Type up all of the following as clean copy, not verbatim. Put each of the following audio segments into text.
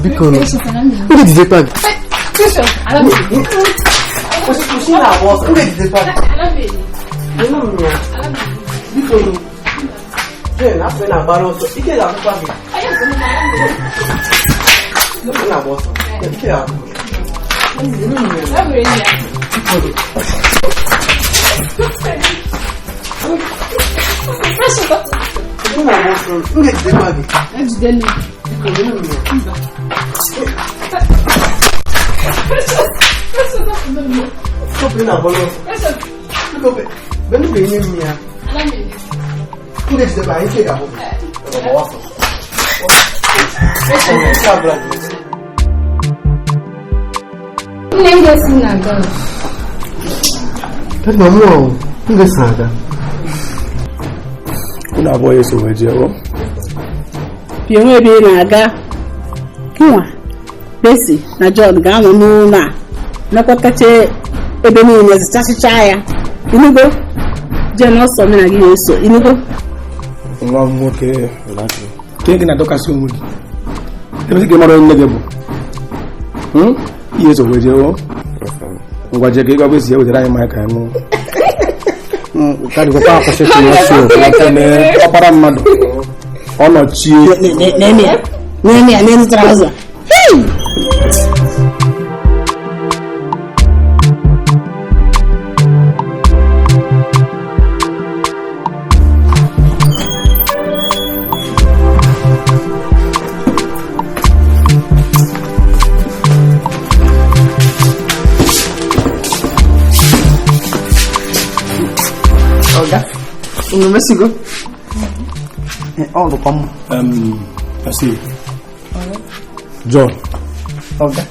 Biko m ga-ejidekwa gị. Kwụsị na-agba ọsọ, m ga-ejidekwa gị. Biko Jen, afọ ị na-agbara ọsọ, ike ga-akwụkwa gị. Ị na-agba ọsọ, ike ga-akwụkwa gị. Ị na-agba ọsọ, m ga-ejidekwa gị. Biko, nne m ya. Stop ị na-agba ọsọ. Biko, benu bụ enye m ya. M ga-ejidekwa anyị, ike ga-akwụ gị. Gbawa ọsọ. Ike agwụla gị. Nne m ga-esi na-aga. Daddy, ma mụ ahụ, m ga-esi aga. Unu abụọ ya eso wee jee o. Bịa onwe ebe ị na-aga. Nwa Besi na John ga-anọ n'ụlọ a nakọtacha ebe niile zụchasịcha ya. Inugo? Jen ọsọ mụ na gị na-eso. Inugo? Nwa m nwoke ke gị na-adọkasị onwe gị. Ebe gị mara onye nne gị bụ. Ihe eso wee jee o. Ngwa jee ka ị gwa Besi ya wetara anyị mmanya ka anyị ṅụọ. Ka dịkwa akwụsịtụ ọsọ ọkpara mmadụ. Ọ nọchie. Nene ya. Nene ya n'elu traụza. Ọga, unu mesigo? Ọ dịkwa mma. Asi. John. Ọga.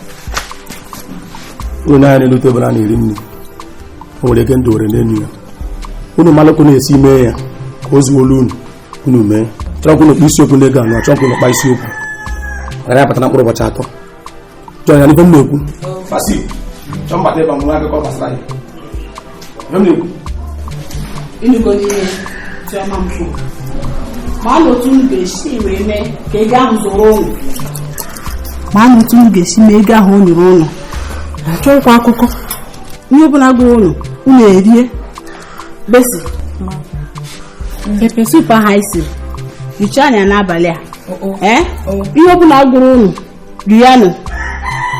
Unu na-anya n'elu tebụl a na-eri nri. O nwere ike ndụ were n'elu ya. Unu malụkwu na-esi mee ya ka o zuo olu unu unu mee. Chọrọ unu kpa isiokwu n'ego anọ, chọrọ unu kpa isiokwu. Maka ya pụtara mkpụrụ ụbọchị atọ. John, ya n'ife m na-ekwu. Fasi, chọọ mbata ịba nwa akụkọ gbasara ya. Ife m na-ekwu. Inugo n'ihe Chiọma m kwuru. Ma na otu unu ga-esi wee mee ka ego ahụ zụrụ ụnụ. Ma na otu unu ga-esi mee ego ahụ o nyere ụnụ. Achọghịkwa akụkọ. Ihe ọbụla gụrụ ụnụ, unu erie. Besi, pepe sup ahụ anyị siri, richaa anya n'abalị a. Ee? Ihe ọbụla gụrụ ụnụ, rianụ.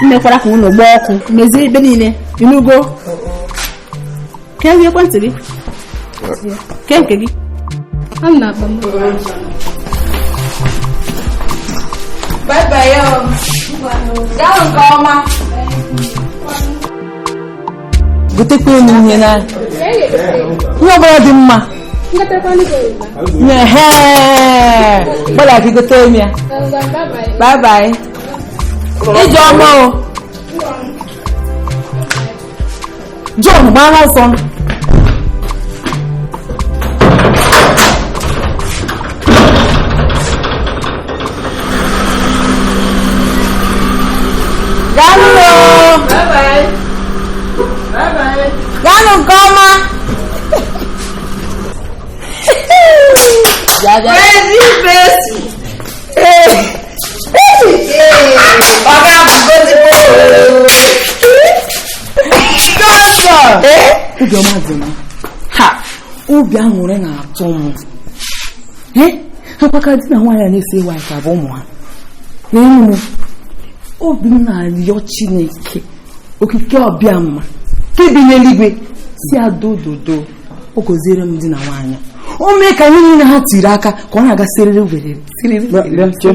Mmekwara ka ụnụ gbaa ọkụ, mezie ebe niile. Inugo? Kee ekwentị gị? Kee nke gị? A na-akpa m. Bye bye yo. Gaa nke ọma. Gotekwa enyi ihe na ihe ọbụla dị mma. Gbada ka igote m ya. Bye bye. Ije ọma o. John gbara ọsọ. Gaanụ o. Bye bye. Bye bye. Gaanụ nke ọma. Crazy Besi. Ọ ga-abụgozikwa. Obiọma dị m. Ha! Obi aṅụrị na-atọ m. Akwaka di na nwaanyị a na-ese nwaanyị ka bụ ụmụ ha. N'elu m, obi m na-arịọ Chineke okike ọbịa mma nke bi n'eluigwe si adododo o goziere m di na nwaanyị. O mee ka ihe niile ha tiri aka ka ọ na-aga siriri werere siriri werere. Che.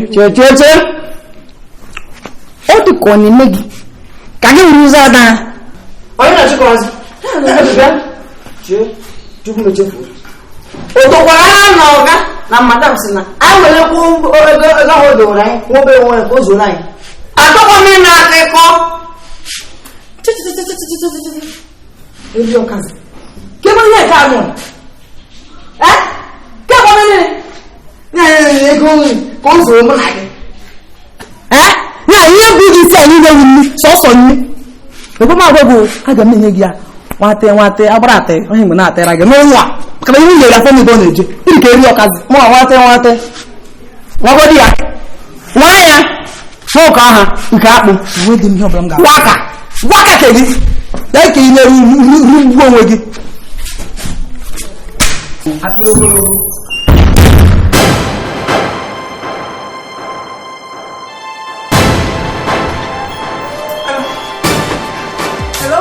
Ọ dị ka ọ na-eme gị ka gị wuru ụzọ ada. Onye na-achịkwa azụ? Chee. Tupu m echefuo. O dokwara ha na ọga na madam si na anyị werekwu ego ego ahụ o dowere anyị nwa obere nwa ka o zuoro anyị. Achọkwa m ịna akụkọ. Eri ọkazi. Kebe ihe nke anụ. Eh? Kebe ihe na ego nri ka o zuoro mụ na gị. Eh? Na ihe bụ gị isi anyị na-ewu nri sọsọ nri. Ekwe m agwa gị aga m enye gị ya nwate nwate agbara ate onye mgbe na-atara gị n'ụwa maka na ihe nyere afọ n'ebe ọ na-eje iri ka eri ọkazi Mụ nwate nwate. Nwagodi ya. Nwa ya. Nwoke aha nke akpụ. enweghị m ihe ọbụla m ga Waka. Waka kedu? Ya ka ị na-eru ugbo onwe gị. Akpịrị ogologo. Hello?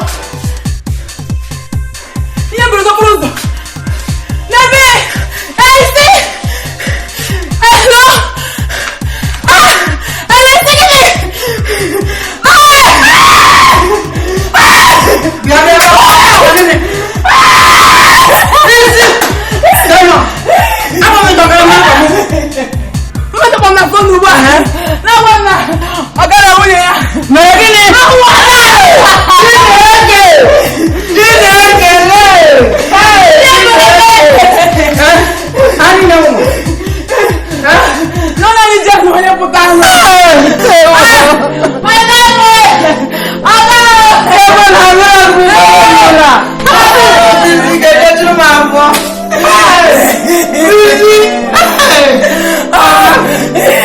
Ihe mberede okporo ụzọ. N'ebe esi. Hello? Ah! Esi gịnị? Ah! Ah! Bịa bịa bịa. Isi. Dọnọ. Ama m dọkara m aka m. Mmadụ kpọrọ m na fon ugbu a. Na-agwa m na ọ gara nwunye ya. Mere gịnị? Chineke! Chineke lee! Anyị na ụmụ. N'ụlọ anyị ji ahụ onye pụtara. Ebe na mmiri ọbụla. Isi ga-ejeju m afọ. Isi.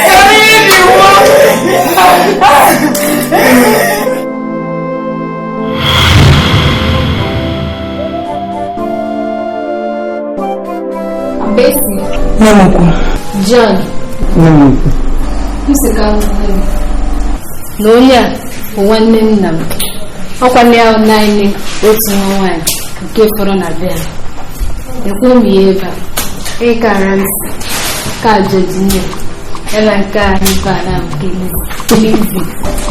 Kedu ihe dị wụ? Besi, Nne m ukwu. John, Nne m ukwu. m sị ka m gwa unu na onye a bụ nwanne nna m. Ọkwa nne ya naanị otu nwa nwaanyị nke fọrọ na be ha. Ekwu m ya ebe a, ịkara nsị, ka Georgina, ela nke a nke a na nke Lizzy.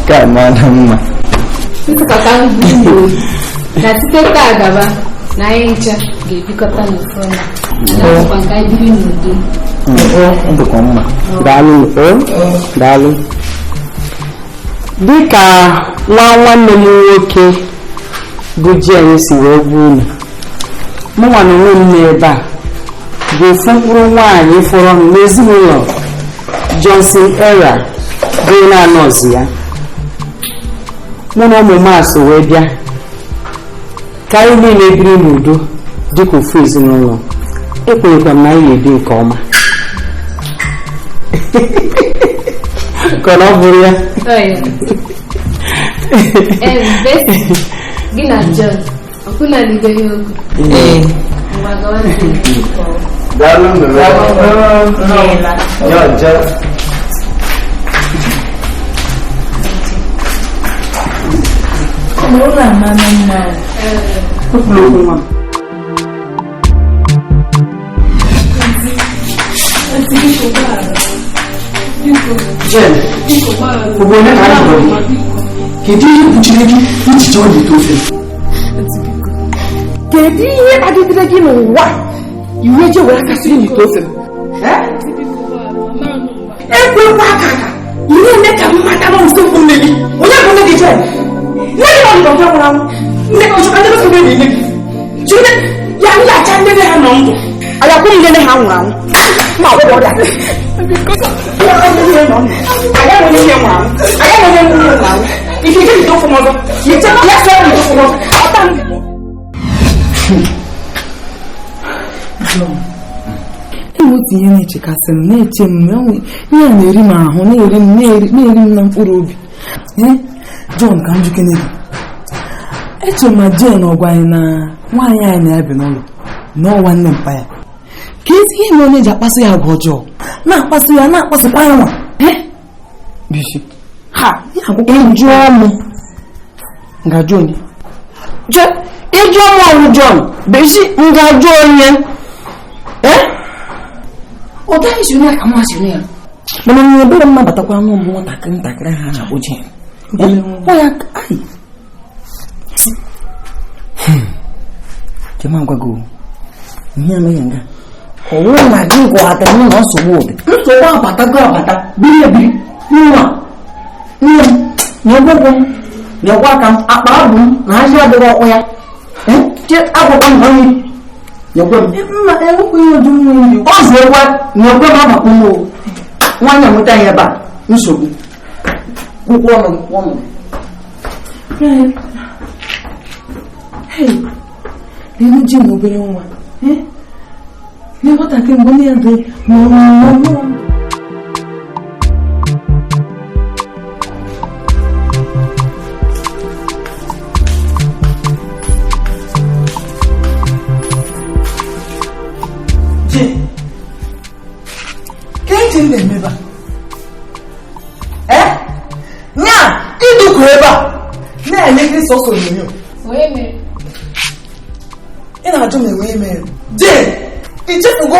Nke a mara mma. Ntụkọta m gwa unu na site taa gaba na anyị ncha ga-ebikọta n'ofu ọnwa. Na nke anyị biri n'udo. Ọ dịkwa mma. Daalụ. Daalụ. Dịka nwa nwanne m nwoke bụ Jen si wee gwa unu, mụnwa na onwe m n'ebe a bụ ofu mkpụrụ nwaanyị fọrọ m n'ezinụlọ Johnson Era bụ na-anọzi ya. Mụ na ụmụ m so wee bịa ka anyị niile biri n'udo dịka ofu ezinụlọ. Ekwenyekwa m na anyị ga-ebi nke ọma. Ka ọ bụrụ ya. Ọ ya. Besi, gị na John, ọkwụna ligo ihe okwu. Ngwa gawa n'ihu. Daalụ nụrụ. Jọjọ. Ụlọ a mara mma. Kwupụrụ okwu nwa m. Jen, ugbo ole ka a jụrụ gị? Kedu ihe kpuchiri gị iji chọọ n'ite ofe? Kedu ihe kpagidere gị n'ụwa iwe je were aka siri n'ite ofe m? Ekwekwa aka aka ị na-eme ka m mata na usekwu nne gị. Onye bụ nne gị Jen? Nne gị nọ n'ọgụ nwụrụ anwụ. Nne gị ọchọka ndị gosiri nne gị. Jide ya ndị acha ndị nne ha nọ ndụ. Ayakwụ m nne ha nwụrụ anwụ. Ma ọ bụ ọrịa. Ya onye nne nọ ndụ. Aya onye nne nwụrụ anwụ. Aya onye nne nwụrụ anwụ. Ike ike ite ofe m ọzọ. Ya sọ ya ite ofe m ọzọ. Ọta m. Enwe otu ihe na-echekasị m na-eche m ihe a na-eri m ahụ na-eri m na-eri m na mkpụrụ obi. John ka m jikere gị. Eche ma Jen ọ gwa anyị na nwaanyị anyị na-ebi n'ụlọ na ọwa nne mpa ya. Ka ezi ihe mere onye ji akpasị ya agwa ọjọọ na-akpasị ya na-akpasịkwa ya nwa. Bisi. Ha Ịjụọ m ngajụ onye. Ịjụọ m ọwụ John Bisi ngajụ onye. Ọ gaghị si onye ka mma si onye ya. Mana onye ebere mma batakwa n'ụmụ nwatakịrị ntakịrị ha na-akpọ Jen. Ọ ya ai. Jem agwa gị o. Ihe anaghị nga. Ọwụ na gị gwatara m na nsogbu obi. Nsogbu abatago abata biri ebiri nwa nne m na ọgwụgwụ m na ọgwụ aka m akpa abụ m na hazi adịghị ọkụ ya. Che akwụkwọ m nri nyekwe m. Mma enwekwa ihe oju mmiri. Ọ zuokwa nyekwe m agbakpọ m o. Nwaanyị amụta ya ebe a nsogbu. Kwụkwọ ọnụ m kwụọ m. Hey, lenu ji m obere nwa. Lee nwatakịrị mgbe nne ya dị mụrụ. Nya idukwu ebe a na-elekiri sọsọ onyonyo. Ị na-ajụ m enwe mere. Jane, ị chefugo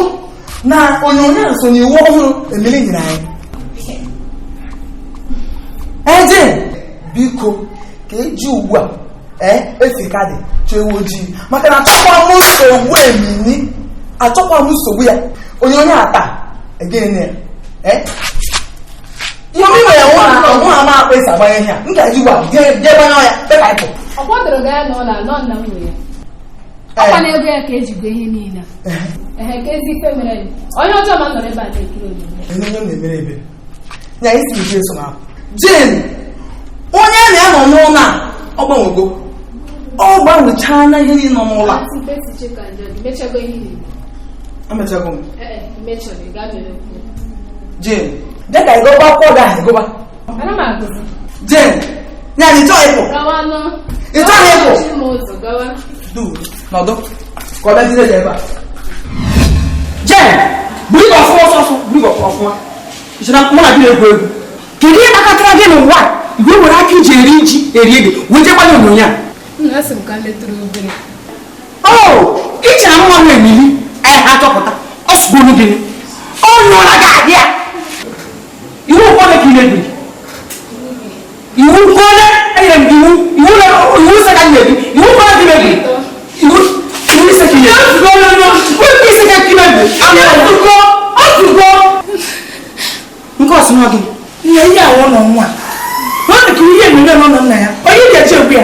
na onyonyo a so n'iwu ọhụrụ Emily nyere anyị. Ee Jane, biko ka eji ugbu a efi kadị chọọ ewu ojii maka na achọkwa m nsogbu Emily, achọkwa m nsogbu ya. Onyonyo a taa egene ya. Ihe omi nwere nwa ama akpa esi agbanye ihe a m ga-eji ugbu a jee gbanye ya dịka ịpụ. Ọ kwadoro gị ya na ụlọ anọ nna m nwe ya. Ọkwa na ego ya ka ejigo ihe niile. Ehe ka ezi ife mere ya. Onye ọjọọ ma nọrọ ebe a na-ekiri onyonyo. Onye m na-emere ebe. Nya isi m eso m apụ. Jane, onye na ya nọ n'ụlọ a ọ gbanwego. Ọ gbanwechaa ihe niile nọ n'ụlọ a. Emechago m. Jane, dịka ịgọba akwụkwọ gị ahụ ịgọba. Jane, nya ị chọghị ịpụ. Ị chọghị ịpụ. Du, nọdụ. Ka ọ bịa jide ya ebe a. Jane, buru gị ọfụma ọsọ ọsọ, buru gị ọfụma. Ị mụ na gị na-egwu egwu. Kedu ihe kpakọtara gị n'ụwa mgbe i were aka iji eri ji eri ede wee jee gbanye onyonyo a? Nna asị m ka m letụrụ obere. Oo, iche na nwa m Emily anyị ha chọpụta ọ sụgburu gị. Ọ nyụọla gị abịa. Iwu ụfọdụ ka ị mebiri. Iwu nkole enyere m gị iwu iwu ise ka m nyere gị iwu ụfọdụ ka ị mebiri. Iwu ise ka ị mebiri. Iwu ise ka ị mebiri. Ọtụgo ọtụgo. Nke ọsụnwa gị. Nne ihe awụ nọ nwa. Ọ dị ka ihe ememe nọ nna ya. Onye ga-eche egwu ya.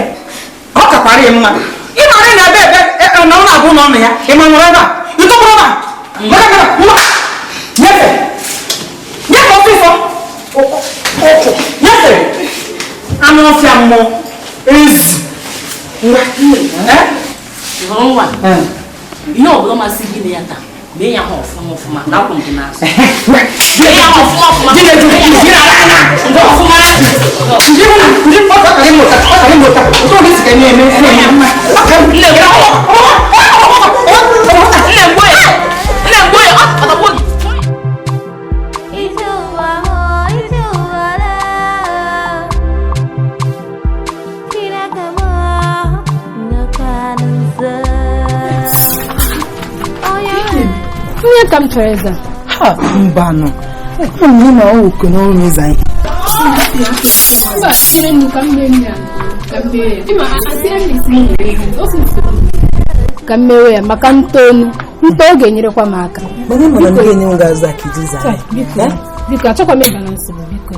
Ọ kakwara ya mma. Ị mara na ebe ebe na ọ na-abụ n'ọnụ ya. Ị ma nwere ebe a. Ị tọgbọrọ ebe a. Maka gara nwa. Nyefe. Nyefe ọsịsọ. Ụkwụ. Nyefe. Anụ ọfịa mmụọ. Ezi. Ngwa. Nwa. Ihe ọbụla masị gị na ya taa. Mee ya ha ọfụma ọfụma na akwụ nke na-asụ. Mee ya ha ọfụma ọfụma. Ọfụma. Ndị ọ ka mmụta ọ ka mmụta otu oge si ka na-eme eme. Nne mgbe ya. Nne mgbe ya ọ ọtọgbu gị. Ihe ka m chọrọ ịza. Ha mbanụ. Ọ na na ọ oke n'ọrụ ịza ihe. Mba, chere m ka m mee ya. Ka m mee ya. Ịma asị m isi ka m mewe ya maka ntonu. Nto ọ ga-enyerekwa m aka. Mana mara m ga-enye m ga-aza ka iji zaa. Biko, biko achọkwa m ịba na nsogbu biko.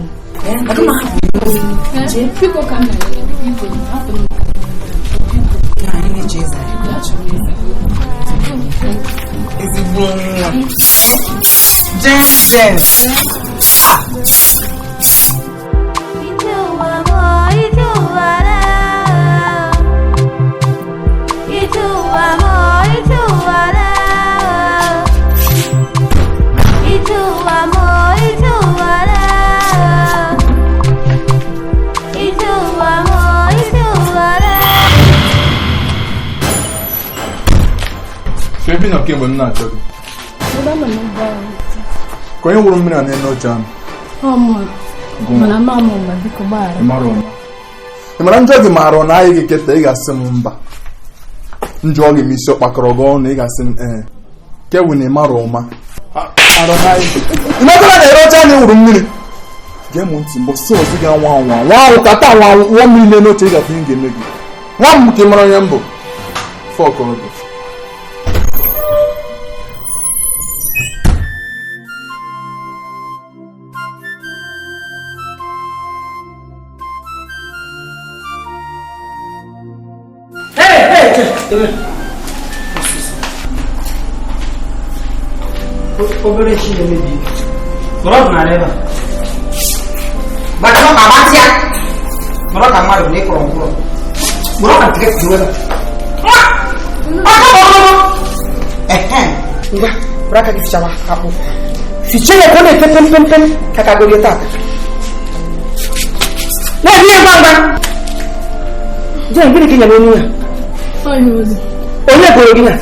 Biko ka m na-enye biko hapụ m. Ezigbo nwa. Jane, Ebe ị nọ kemgbe m na-achọ gị. Ka onye wụrụ mmiri a n'elu oche ahụ. Ị mara njọ gị maara na anyị gị keta ị ga-asị m mba. Njọ gị ma isi ọ kpakọrọ gị ọnụ ị ga-asị m ee. Kewin ị mara ụma. Ị matara na ere oche ahụ wụrụ mmiri. Gee m ntị mbọ si ọzọ gị anwa anwa nwa ahụ ka taa nwa nwa mmiri n'elu oche ị ga-afụ ihe ga-eme gị. Nwa m ka ị mara onye m bụ. Fọk ọgụ. Obere chi na-emebi ike. Nọrọ ọdụ n'ala ebe a. Gbachọ agbatịa. Nọrọ ka mmadụ na ịkọrọ mkpụrụ. Nọrọ ka nkịtị dị ebe a. Aka ọrụ. Ehe. Ngwa, bụrụ aka gị fichawa akpụ. Fichee ya ka ọ na-epe pem pem pem ka ka gorie tata. Na-ebi ya ngwa ngwa. Jee, gịnị ka ị nyere onye ya? Onye goro gị na?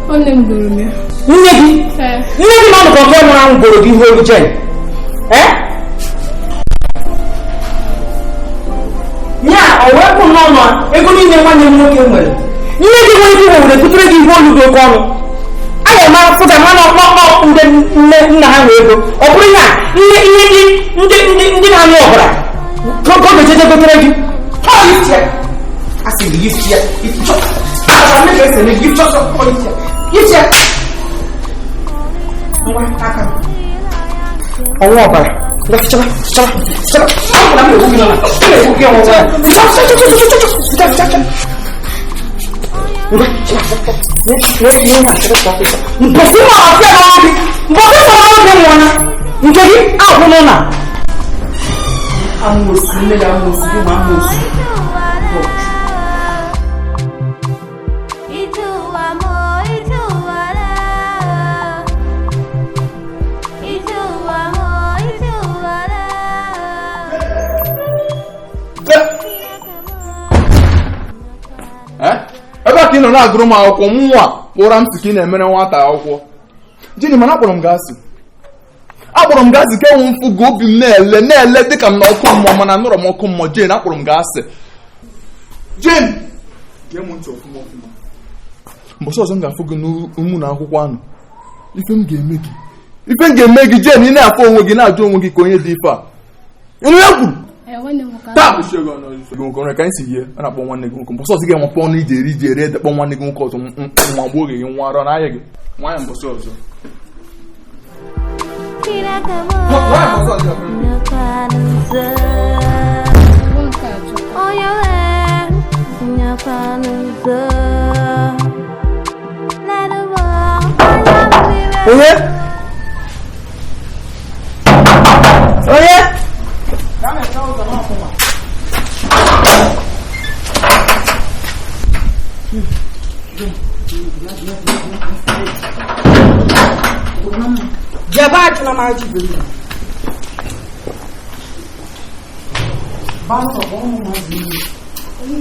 Nne m goro m ya. Nne gị? Nne gị ma nụkọ nke nwụrụ anwụ goro gị ihe olu Jen. Ee? Ya, ọ wee kwụ nnọọ na ego niile nwanne m nwoke nwere. Nne gị nwere ike were butere gị ihe olu dị oke ọnụ. A ga-eme afụga mana ọkpọkpọ ndị nne nna ha nwe ego. Ọ bụrụ ya, ihe ihe ndị na-anụ ọbara ka ọ ga-ejeje gotere gị. Ọ yi ya. A sị gị yift ya. Ọnwa ọbara. Fichaba, fichaba, fichaba. Ọ na-egbu gị nọ na. Ọ na-egbu gị ọnwa ọbara. Ficha, ficha, ficha, ficha. Mbọsị ma ọfịa n'ọrụ gị. Mbọsị ma ọrụ gị nwụọ nke gị agwụnụ na. Amosu, nne ya amosu, gị ma amosu. Ebe a ka ị nọ na-agụrụ m akwụkwọ nwa kpụra m si ka ị na-emere nwata akwụkwọ. Jini, mana akpọrọ m gị asị. Akpọrọ m gị asị ka enwe mfụ gị obi m na-ele na-ele dịka m na ọkụ mmụọ mana anụrọ m ọkụ mmụọ. Jane, akpọrọ m gị asị. Jane, gee m ntị ọfụma ọfụma. Mbọsị ọzọ m ga-afụ gị n'ụmụ na akwụkwọ anụ. Ife m ga-eme gị. Ife m ga-eme gị, Jane, ị na-afụ onwe gị na-ajụ onwe gị ka onye dị ife a. Ịnụ ya kwuru? Taa bụ nwoke ka anyị si yie a na-akpọ nwanne gị nwoke mbọsị ọzọ ga-enwekwa ọnụ iji eri iji eri edekpọ nwanne gị nwoke ọzọ nwa gboo gị nwa arọ n'ahịa gị nwa ya mbọsị ọzọ. Onye? Onye? Jaba achụla m ajụ ibe m.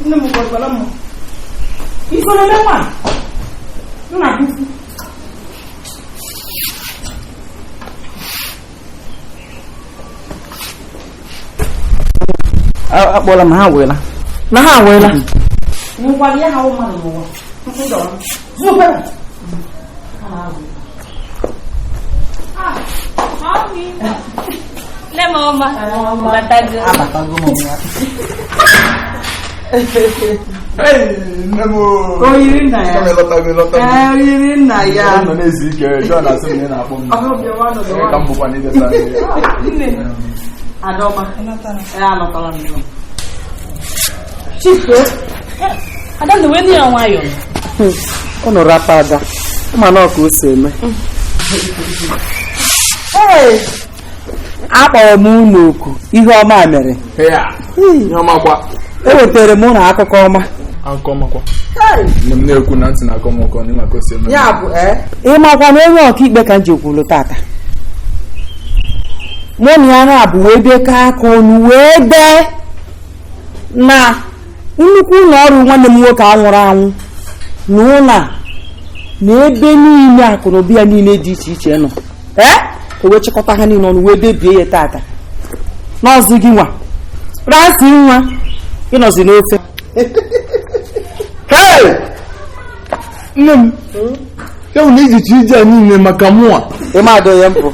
Nne m gwara m. Ife na-eme nwa? Nna gị. Akpọla m ha weela. Na ha weela. Ngwa ya ha ụmụ n'ụwa. Zubere. Nne m ọma. Abatago. Abatago m nwa. Nne m. Oyiri nna ya. Oyiri nna ya. Nọ na-ezu ike, John asị m na ị na-akpọ m. Ka m bụkwa na idesa nne. Adọma. Alọtala m. Chike. Ada na wee ya nwayọọ. Unu rapa ada. Ụma na ọka o si eme. Akpọrọ m unu oku ihe ọma mere. Ihe ọma kwa. Ewetara m ụnụ akụkọ ọma. Akụkọ ọma kwa. Nne m na-ekwu na ntị na-akọ m ụkọ n'ịma ka o si eme. Ya bụ ịmakwa na onye ọkaikpe ka m ji kwuru tata. Mụ na ya na-abụ wee bekọ aka ọnụ wee dee na nnukwu ụlọ ọrụ nwanne m nwoke anwụrụ anwụ na ụlọ a na ebe niile akụ na ụba ya niile dị iche iche nọ. O wee chịkọta ha niile ọnụ wee debie ya tata. N'ọzọ gị nwa rasi nwa ịnọzi n'ofe. Nne m, ewu na ijichi ije a niile maka mụnwa. Ịma adọ ya mbụ.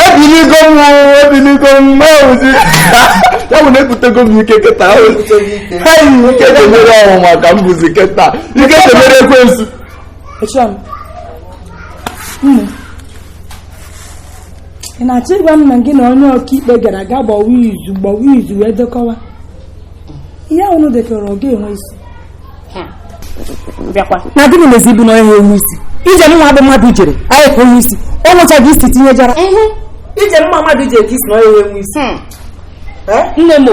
Ebiligo m, ebiligo m, ewuzi. Ya bụ na ebutego m ike kịta. Ike temere ọnwụnwa ka m bụzi kịta. Ike temere ekwensu. Ị na-achọ ịgwa m na gị na onye ọkaikpe gara aga gbawa izu wee dekọwa ihe ahụ unu dekọrọ ọ ga-enwe isi. Bịakwa. Na gịnị mezi ibu na onye enwe isi? Ije mma bụ mmadụ jere, anyị ka onye isi. O nwechaghị isi tinyejara. Ije mma mmadụ jere ka isi na onye enwe isi. Nne m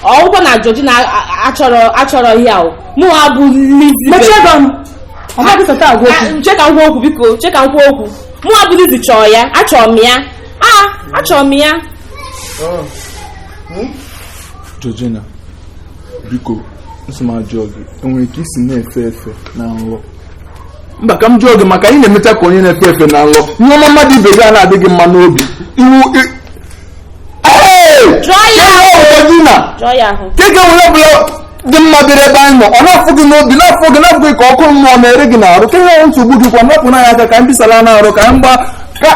ọgwụkwọ na Georgina achọrọ ihe ahụ. Mụ abụ Lizzy. Mechie gị ọnụ. Ọ maghị sọta agwa okwu. Che ka m kwuo okwu biko, che ka m kwuo okwu. Mụ abụ Lizzy chọọ ya, achọrọ m ya. Achọrọ m ya. Georgina, biko, nsọ m ajụọ gị, enwere ike isi na-efe efe na nrọ? Mba, ka m jụọ gị maka anyị na-emecha ka onye na-efe efe na nrọ. Ihe ọma mmadụ ibe gị a na-adị gị mma n'obi. Iwu Keke nwere ọbụla dị mma bịara ebe anyị nọ, ọ na-afụ gị n'obi, na-afụ gị na-afụ gị ka ọkụ mmụọ na-ere gị n'arụ. Ke ihe nsogbu gị kwa napụ n'anya aka ka m bisala n'arụ ka m gba ka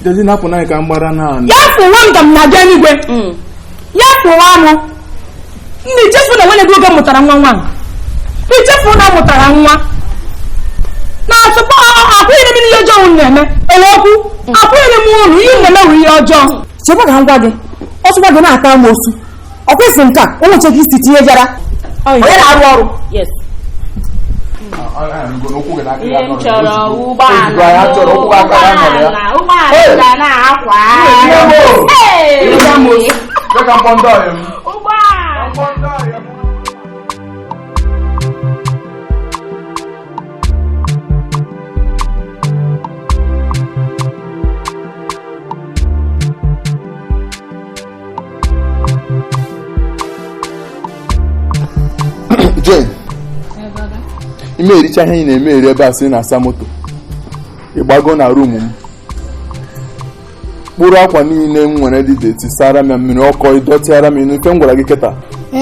Georgina napụ n'anya ka m gbara naanị. Ya fụwa m ka m na-abịa n'igwe. Ya fụwa m. Nna ichefu na nwunye gị oge mụtara nwa nwa. Ichefu na mụtara nwa. Na tupu akwụghị m ihe ọjọọ unu na-eme. Ele okwu akwụghị m unu ihe na-eme wụ ihe ọjọọ. Chekwa ka m gwa gị. Ọsụkwa gị na-ata amoosu. Ọ kwesịrị nke a, o nwechaghị isi tinye jara. Onye na-arụ ọrụ. Yes. Ihe m chọrọ ụgbọala ụgbọala na-akwa. Jane, ime ericha ihe ị na-eme eri ebe a sị na-asa moto. Ị gbago na ruum m kpụrụ akwa niile m nwere dị deti sara m mmiri ọkọ ịdọtịara m inu ife m gwara gị kịta.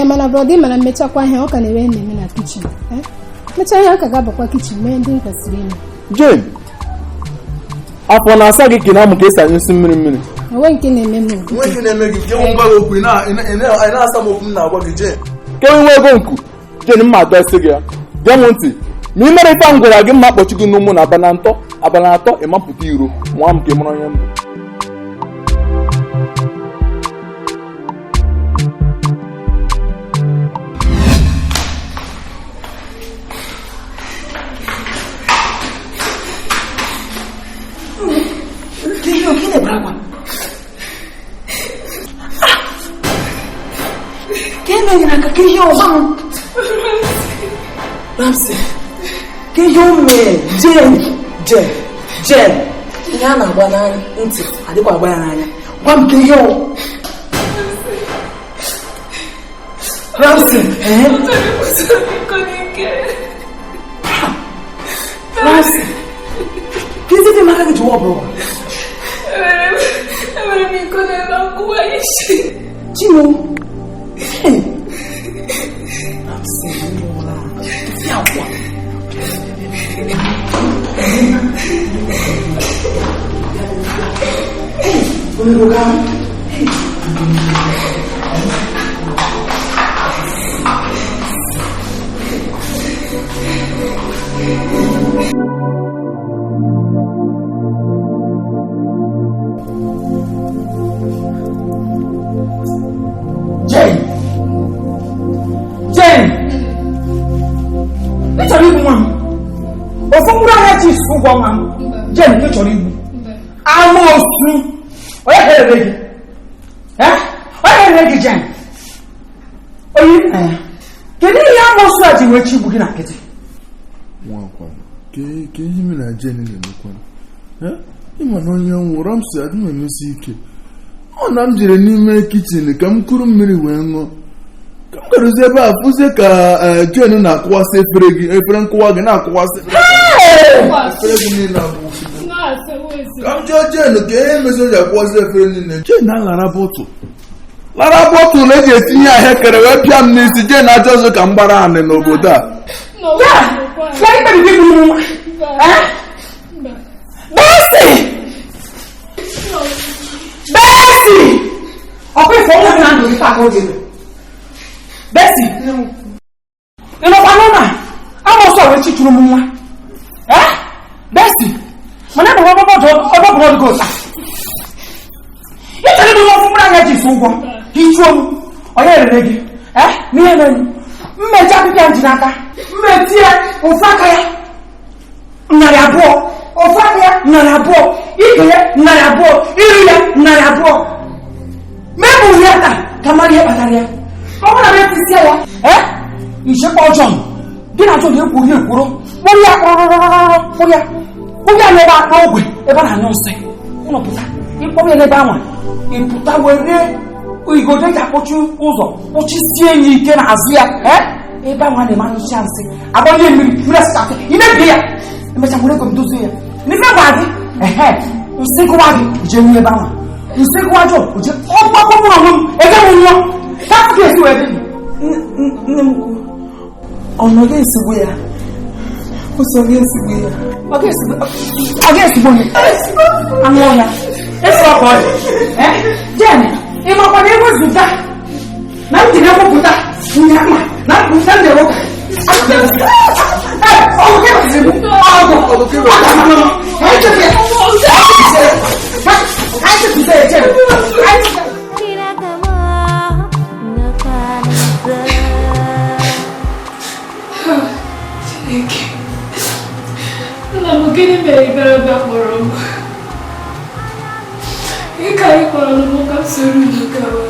Mana brọda ị mara mmechakwa ihe ọ ka na-ere na-eme na kichin. Mechaa ihe ọ ka ga-abakwa kichin mee ndị m kwesịrị ime. Jane, afọ na-asa gị ka ị na-amụ ka esi anyụsị mmiri mmiri. Onwe nke na-eme m. Onwe nke na-eme gị nke nwa gị okwu ị na-asa m okwu m na-agwa gị Jane. Ke nwe ego nku Jane mma adọsị gị ya. Gee m ntị ma ị mere ife m gwara gị mma kpọchi gị n'ụmụ na abalị atọ ịmapụta iro nwa m ka ị mara onye mbụ. Ramsey, ke ihe o mee Jane Jane ihe a na-agba n'anya ntị adịkwa agba ya n'anya. Gwa m ka ihe o Ramsey Ramsey ka ezi dị maka gị ji wọ bụrụ Enwere m iko n'ebe akwụwa isi. Chimo Ramsey Jane! Jane! Ị chọrọ igbu nwa m? Ofu mkpụrụ ahịa chi ụgwọ nwa m. Jane, ị chọrọ igbu? Amoosu! Onye herere gị? Onye herere gị Jane? Onye nna ya? Kedu ihe amoosu a ji wee chi igbu gị na nkịtị? Ka ihe mere na Jane na-emekwana? Ịma na onye nwụrụ m si adị m emesi ike. Ọ na m jere n'ime kichin ka m kuru mmiri wee ṅụọ. Ka m garuzie ebe a fụzie ka Jane na-akụwasị efere gị, efere nkụwa gị na-akụwasị efere gị niile abụọ. Ka m jụọ Jane ka ihe mezi o ji akwụwasị efere niile. Jane na-alara bọtụl. Lara bọtụl eji etinye ahụekere wee pịa m n'isi. Jane ajọ ọzọ ka m gbara anị n'obodo a. Bessie! Ọkwa ife ọnwụ na ndụ ife aka oge. Bessie! Ị nọkwa n'ụlọ a? Amoosu wee chi chụrụ m nwa. Bessie! Mana ebe ọgbọ bụrụ gị ụta. Ị chọrọ ịbụ nwa mkpụrụ anya ji isi ụgwọ. Ichuo m. Onye rere gị. N'ihe mere mmechi akụkọ ya ji n'aka. Mmetie ofe aka ya 200, ofe aka ya 200, ike ya 200, iru ya 200. Mebụ ya taa ka mara ihe kpatara ya. Ọ bụrụ na m etisi ya, ichekwa ọjọọ gị na Jọn ekwu ihe ekwuru kpụrụ ya kpụrụ ya kpụrụ ya n'ebe akpa ogwe ebe a na-anyụ nsị ụlọ pụta ịkpọrọ ya n'ebe anwa ịpụta were igodo eji akpọchi ụzọ kpọchisie ya ike n'azụ ya ebe anwa na-eme anyụcha nsị agbanye mmiri mmiri asịchasị imebie ya emechaa were ego m dozie ya n'ife gwa gị ehe nsị gụwa gị jee nye ebe anwa nsị gụwa Jọn oje ọgbakọ mụrụ onwe m ege m nwụọ ka ga-esi wee dị nne m kwuru ọ nọ ga-esigbu ya ụsọ ga-esigbu ya ọ ga-esigbu onye anụ ọhịa esi ọkọ ọ dị Jen ị makwa na ewezụga na m ji na-ekwupụta nyama na mpụta m na-ewe Nna m gịnị mere iberibe kpọrọ m? Ị ka ị kpọrọ m ka m soro unu gawa.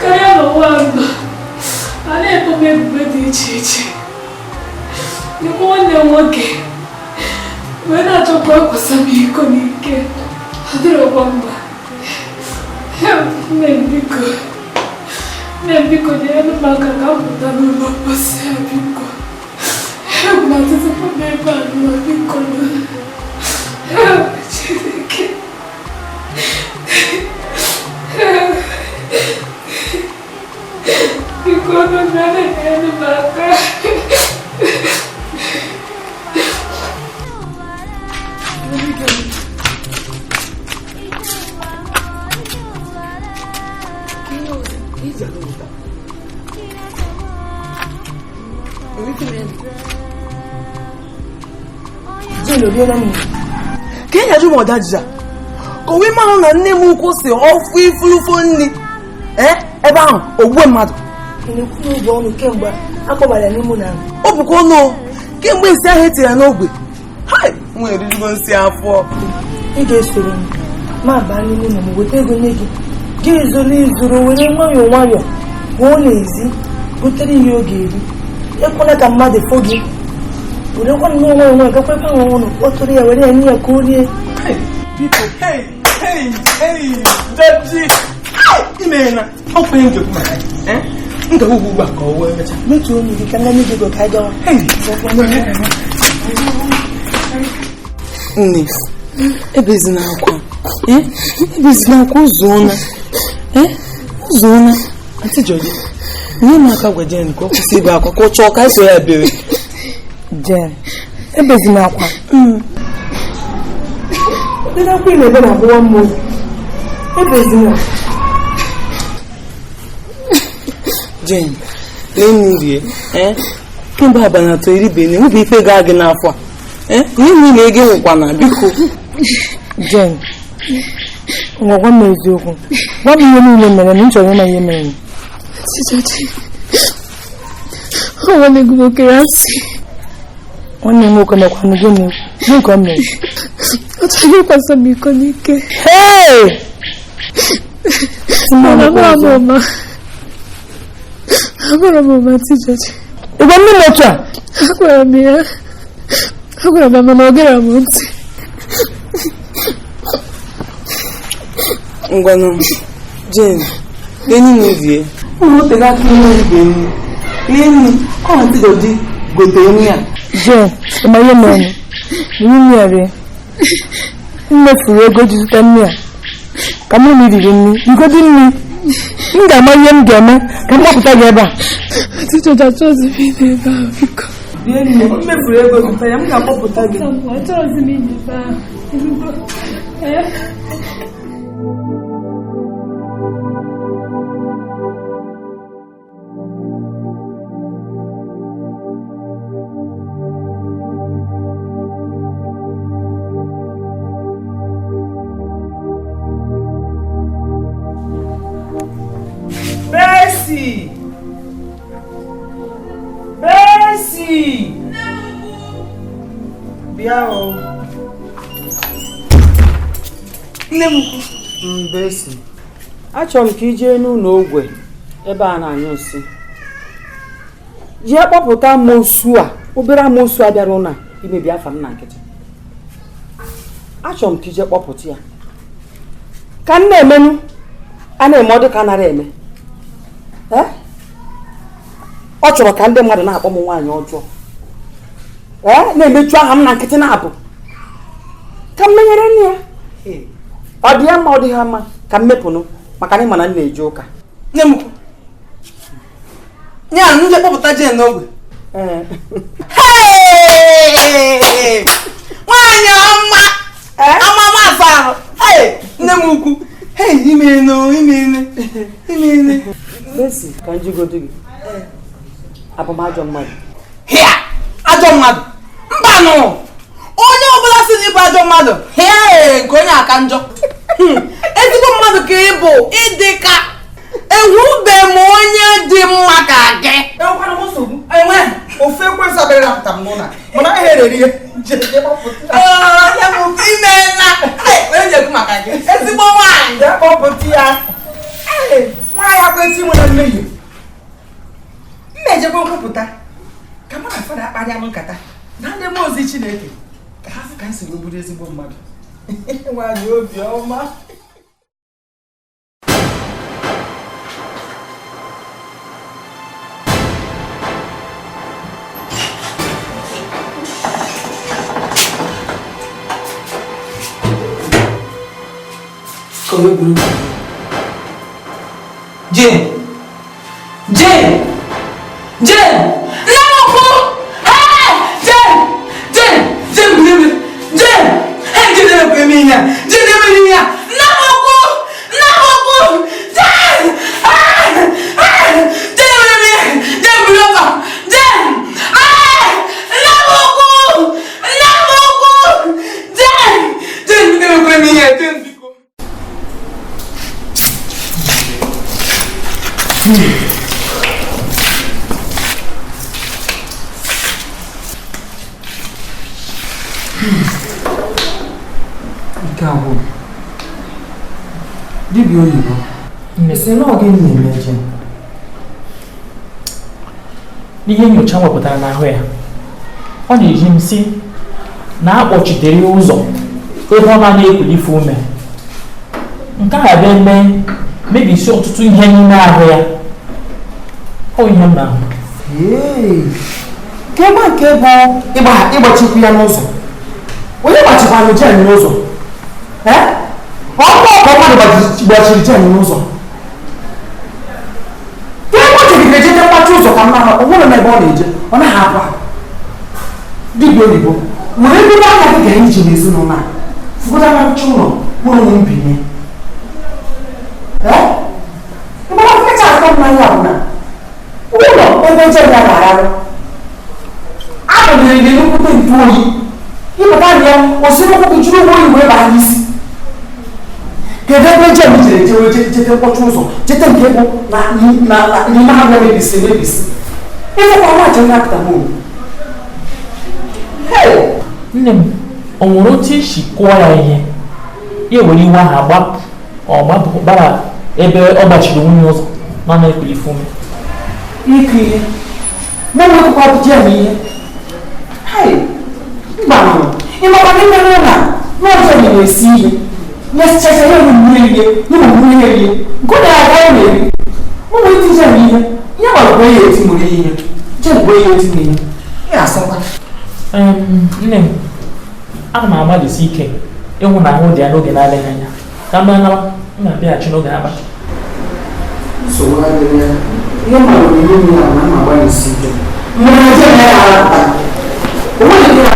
Karịa n'ụwa m a na-ebo m ebubo dị iche iche. Lekwa nwanne m nwoke wee na-achọkwa ịkwasa m iko n'ike. Ọ dịrọkwa mma. Nne m biko nyere m aka ka m pụta n'ụlọ mposi a biko. Ka ị na-ajụ m ọda ajụjụ a ka o wee mara na nne m ukwu si ọfụ ifurufo nri ebe ahụ ogbue mmadụ ọ bụkwa ọnụ kemgbe nsị ahụ etiri ya n'ogwe nwa erijugo nsị afọ ị ga-esoro m ma baa n'ime ụlọ m weta ego nye gị gị zoro izoro were nwayọọ nwayọọ pụọ n'ezi butere ihe ọ ga-eri ekwela ka mmadụ fo gị werekwa nnọọ nwayọọ nwayọọ gakwa ebe ahụ ụlọ kpọtụrụ ya were ya nye ya ka o rie. Metuo onye gị ka nna nye gị ego ka anyị gawa. Nne, ebezina akwa ebezina akwa ụzọna ụzọna Aunty Jọji nye m aka gwa Jen ka ọ kwụsị ibe akwa ka ọ chọọ ka anyị so ya bere. Jen, ebezina akwa. Ụdịrị akwa ị na-ebe na-agbụwa m obi. Ebezina. Jen, lee nne rie kemgbe abalị 3 eribeghị enweghị ife gaa gị n'afọ a ihe niile ego nwekwana biko. Jen, ngwa gwa m eziokwu, gwa m ihe niile mere na m chọrọ ịma ihe mere. Nwanne gị nwoke asị. Nwanne m nwoke mekwanụ gịnị? Gịnị ka o mere? Ọ chọrọ ịkwasa m iko n'ike. Mana amara m ụma Tijọji. Ị gwa nne m otu a? Agwara m ya. Agwara m ya mana ọ gere m ntị. Ngwanụ, Jen, lee nne rie. Ụlọ otego aka ihe ibe nne. Lee nne, ọ Aunty Jọji gotere nne a. Jen, ị ma ihe mere? Nri nri a rie. M mefuru ego ji zụta nri a. Ka mụ na iriri nri, rigodi nri. M ga-ama ihe m ga-eme ka m gbapụta gị ebe a. Aunty Jọji achọghịzi m ịnọ ebe ahụ biko. Rie nri, m mefuru ego zụta ya, m ga-akpọpụta gị. Achọghịzi m ịnọ ebe ahụ. Mercy! Bịa o. Nne m Mbesi. Achọrọ m ka i jee n'ụlọ ogwe ebe a na-anyụ nsị. Jee kpọpụta amosu a, obere amosu a bịara ụlọ a imebi afa m na nkịtị. Achọrọ m ka i jee kpọpụta ya. Ka m na-emenụ, a na-eme ọ dị ka a nara eme. Ọ chọrọ ka ndị mmadụ na-akpọ m nwaanyị ọjọọ. Na-emechu aha m na nkịtị na-abụ. Ka m menyere nne ya. Ọ dị ya mma ọ dịghị mma ka m mepụnụ maka na ị ma na m na-eje ụka. Nne m ya nje kpọpụta Jane n'ogwe. Nwaanyị ọma amama asa ahụ. Nne m ukwu. Imene imene imene. Besi ka m jigodo gị. Abụ m ajọ mmadụ. Hịa! Ajọ mmadụ. Mbanụ! Onye ọbụla si na ịbụ ajọ mmadụ, hịa nke onye aka njọ. Ezigbo mmadụ ka ị bụ, ịdị ka enwube m onye dị mma ka gị. Enwekwara m nsogbu. Enwe ofe ekwensụ abịara napụta m n'ụlọ. Mana ihe rere ihe. Onye m imeela. Onye ji ekwu maka gị. Ezigbo nwaanyị. Jee kpọpụta ya. Nwaanyị akwesị nwere mmehie. M na-ejekwa nkwupụta ka mụ na fada akparịa m nkata na ndị mmụọ ozi Chineke ka ha fụ ka m si wee bụrụ ezigbo mmadụ. Nwaanyị obiọma. Jane! Jane! Jane! Nne m ukwu! Hey! Jane! Jane! Jane believe it! Jane! Hey, Jane emekwa eme ihe a! Jane emere ihe a! Nne m ukwu! Nne m ukwu! Jane! Ah! Ah! Jane emere m ihe! Jane buru ọtọ! Jane! Ah! Nne m ukwu! Nne m ukwu! Jane! Jane biko emekwa eme ihe a! Jane biko! Nke a bụ dibịa oyibo sị na ọ gị na-eme Jane. N'ihe nyocha wepụtara n'ahụ ya, ọ na-eji m sị na akpọchitere ya ụzọ ebe ọ naghị ekulife ume. Nke a bịa mee mebisi ọtụtụ ihe n'ime ahụ ya. Ọ ihe m na-ahụ. Kema nke bụ ịgbachikwu ya n'ụzọ. Onye gbachikwara Jane n'ụzọ? Ọ bụ ọkọ mmadụ gbachiri Jane n'ụzọ. Kemgbe o jegidere jete mgbachi ụzọ ka mma o nwere n'ebe ọ na-eje, ọ naghị apụ apụ. Dibịa oyibo, were ego aka gị gara ije n'ezinụlọ a. Fụgodo amarịcha ụlọ mụrụ ụmụ mbinye. Mgbara kacha atọ mmanya bụ na ụlọ ebe Jane ya na-ararụ abụnyere gị nnukwute ntụ oyi. Ịpụta na ya osi ụkwụ gị jiri ụgbọ oyi wee baa n'isi. Kedu ebe Jane jere jewe jete mkpọchi ụzọ jete nke bụ na n'ime ahụ mebisi emebisi. Ịfụkwa nwa Jane napụta m. Nne m, o nwere otu isi kụọ ya ihe ya were iwe ahụ agbapụ ọ gbapụ gbara ebe ọ gbachiri nwunye ụzọ na na-ekulife ume. Ịkụ ihe mụ nwekwa Jane ihe. Mba, ịmakwa ndị mere na n'ọjọọ na-esi ihe nyesichacha ya mmiri rie ya mmiri rie nke ọ na-aga ya na-eri ụmụ iti Jane ihe ya gbara bụ ya eti mụrụ ihe Jane bụ ya eti ihe ya asọkwa. Nne m, ana m agbalịsi ike ịhụ na ahụ dị ya n'oge na-adịghị anya ka m nara m na-abịaghachi n'oge abalị. Nsogbu adịghị ya. Ihe mara onyinye m ya na m agbalịsi ike mgbe na Jane ya na-arapụta o nweghị nke ya.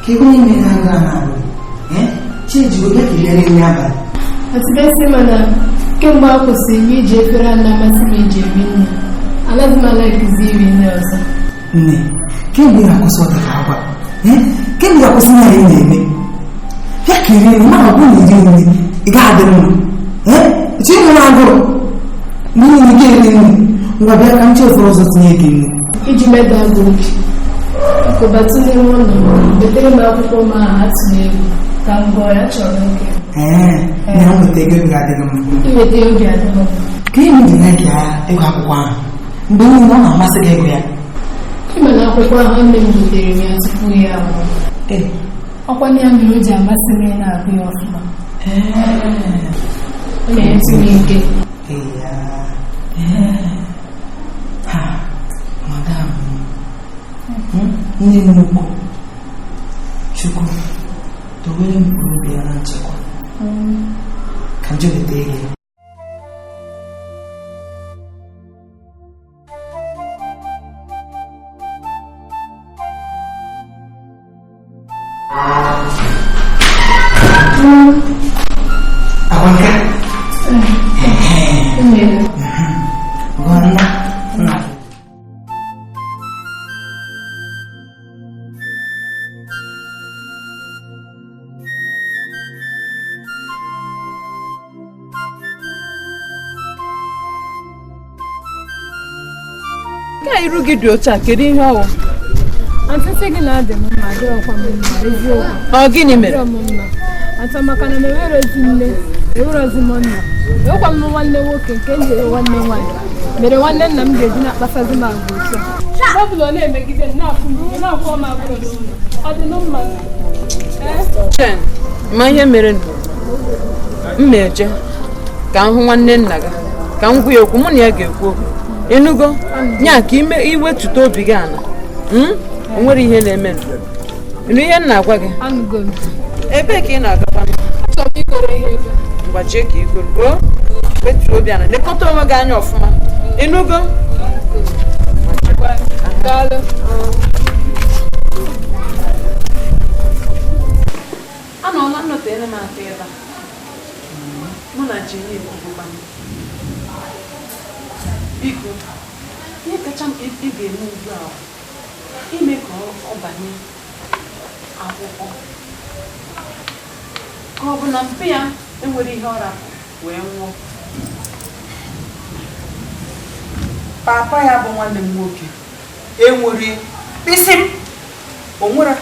Ka ego niile na-agụ na-agụ. Chi ejigo bịa ka ị bịa nri abalị. Atịbesị mana kemgbe a kwụsịrị m iji efere a na-amasị m iji eri nri, anaghị m alakizi iri nri ọzọ. Nne, kemgbe ị na-akwụsị ọdịka agwa, kemgbe ị ga-akwụsị ihe anyị na-eme, bịa ka iri nri, mana ọ bụrụ na iri nri, ị gaghị adị mma. Chi nwere agụrụ, n'ihi na ị ga-eri nri, ngwa bịa ka m chee efere ọzọ tinye gị nri. Iji meda gị obi, kụbatụ n'ime ụlọ, wetere m akwụkwọ m ahụ atụrụ egwu ka m gụọ ya, chọrọ oge. Ee, na nweta ego ga-adịghị mma. Iweta obi adịghị mma. Ka ihe ji na-eke ya ịgụ akwụkwọ ahụ, mgbe niile ọ na-amasị gị ịgụ ya. Ịma na akwụkwọ ahụ nne m gotere m ya tupu ya anwụọ. Ọkwa ya mere o ji amasị m ị na-agụ ya ọfụma. Ọ na-enyetụ m ike. Ha, madam, nne m ukwu, Chukwu, dowere m mkpụrụ obi ya na nchekwa. Ka m jee weta ego ya. Agwa nke a? Nna, nna. Ka iru gị dị otu a, kedu ihe ọ wụ? Antị gị na-adị m mma, adịrọkwa m mma, eziokwu. Ọ gịnị mere? Adịrọ m mma. Atọ maka na m enwerozi nne, enwerozi m nna. Enwekwa m nwanne nwoke nke m jere nwanne nwaanyị. Mere nwanne nna m ga-eji na-akpasazi m agwa otu a. Mgbe ọbụla ọ na-emegide m, na-afụ m, na-akwọ m agụrụ n'ụlọ. Ọ dị mma? Chen, ma ihe mere nụ, m na-eje ka m hụ nwanne nna gị, ka m gwa ya okwu, mụ na ya ga-ekwu okwu. Ịnụgo? Nya ka ime iwetuta obi gị ala. O nwere ihe na-eme nụ. Ịnụ ihe m na-agwa gị? Anụgo m. Ebee ka ị na-agakwa? Achọrọ m igoro ihe ebe. Ngwa jee ka igoro. Wetuo obi ala, lekọta onwe gị anya ọfụma. Ịnụgo? Daalụ. Anọọla nnọtere m aka ebe a. Mụ na Jenny ekwubokwa m. Biko, ihe kacha mkpa ị ga-eme ugbu a ime ka ọ banye akwụkwọ, ka ọ bụ na mpe ya enwere ihe ọ rapụ wee nwụọ. Papa ya bụ nwanne m nwoke enwere mkpịsị m, o nwere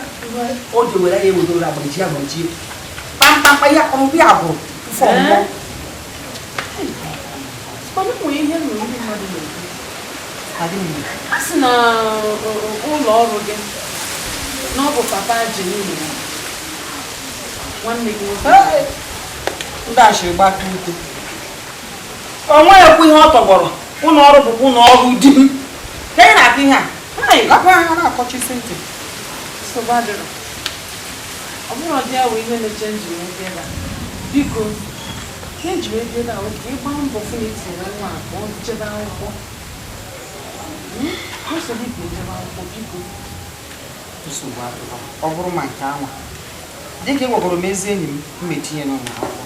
o ji were ya ewedoro agbaji agbaji kpamkpamkpa ya ọrụ ya bụ mfọ mmụọ. Mana ụmụ ihe nụrụ ndị mmadụ na-ekwu. A sị na ụlọ ọrụ gị na ọ bụ papa Jenny nwanne gị nwoke. Ndị ashịrị gbaka ute. O nweghịkwa ihe ọ tọgbọrọ. Ụlọ ọrụ bụkwa ụlọ ọrụ di m. Ka ị na-akụ ihe a? Lapụ anya na-akọchisi ntị. Nsogbu adịrọ. Ọ bụrụ ọdị ya wụ ihe na-eche nji wee bịa ebe a. Biko, ihe nji wee bịa ebe a wụ ka ị gbaa mbọ fụ na itinyere nwa a ka ọ jebe akwụkwọ. Ọ sọ gị ka ejebe akwụkwọ, biko. Nsogbu adịrọ. Ọ bụrụ ma nke anwa. Dịka ị gwagoro m ezi enyi m, m etinye n'ụlọ akwụkwọ.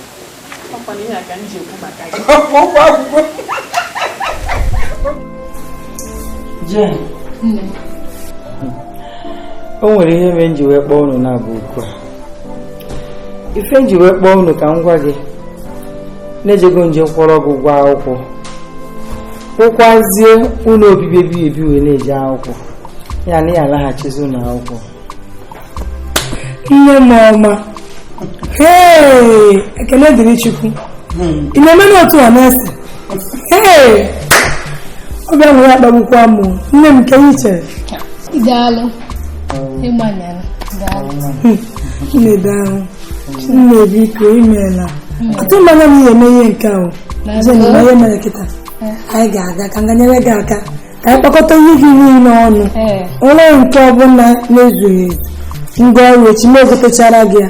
Ọkwa na ihe a ka m ji ekwu maka gị. Okwu akwụkwọ. Jen, Nne. o nwere ihe mere m ji wee kpọọ unu na-abụ okwu a. Ife m ji wee kpọọ unu ka m gwa gị na-ejego nje kwọrọ gị ụgwọ akwụkwọ, kwụkwazie ụlọ obibi ebighị ebi wee na-eje akwụkwọ, ya na ya alaghachizi ụlọ akwụkwọ. Nne m ọma, ee, ekele dịrị Chukwu. Ị na-eme n'otu a na-ese? Ee, obi ahụ ya akpagbukwa m. Nne m, nke ị chere? Daalụ. Ịgbanala. Daalụ. Nne daalụ. Nne biko imeela. Atụ mmanya m ihe eme ihe nke ahụ. Jen, ma ihe mere kịta. Anyị ga-aga ka m ga nyere gị aka ka anyị kpakọta ihe gị niile ọnụ. Onye nke ọbụla na-ezughị ezu, ngwa ọrụ echi ma egotechara gị ya.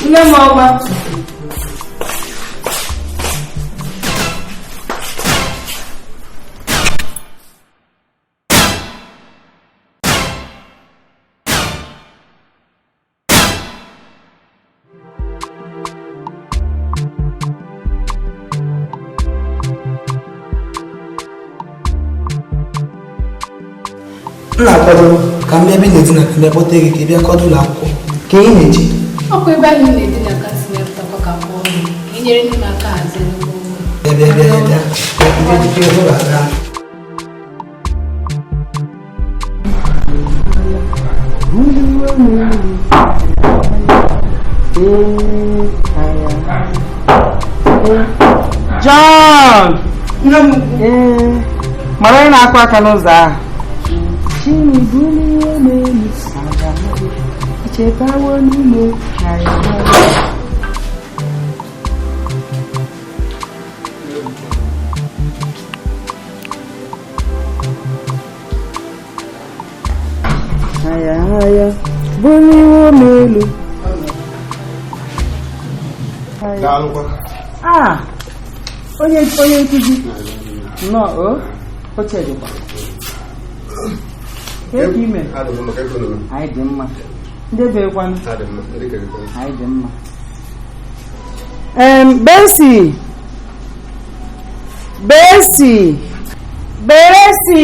Nne m ọma. M na-akwado ka m ebe ị na-edina ka m bịa kpọta gị ka ị bịa kwado ụlọ akwụkwọ ka ị na-eji. Ọkwa ebe anyị na-edina ka si mepụtakwa ka pụọ ka ị nyere ndị m aka hazie nnukwu ụlọ. Bịa bịa bịa bịa ka ndị ejike ụlọ aga. John! Mara onye na-akụ aka n'ụzọ ahụ. Aya aya buliwo m elu. Ah, onye nkuzi. Nnọọ o, oche dịkwa. Ka ime? Anyị dị mma. Ndị bekwanụ? Anyị dị mma. Besi! Besi! Besi!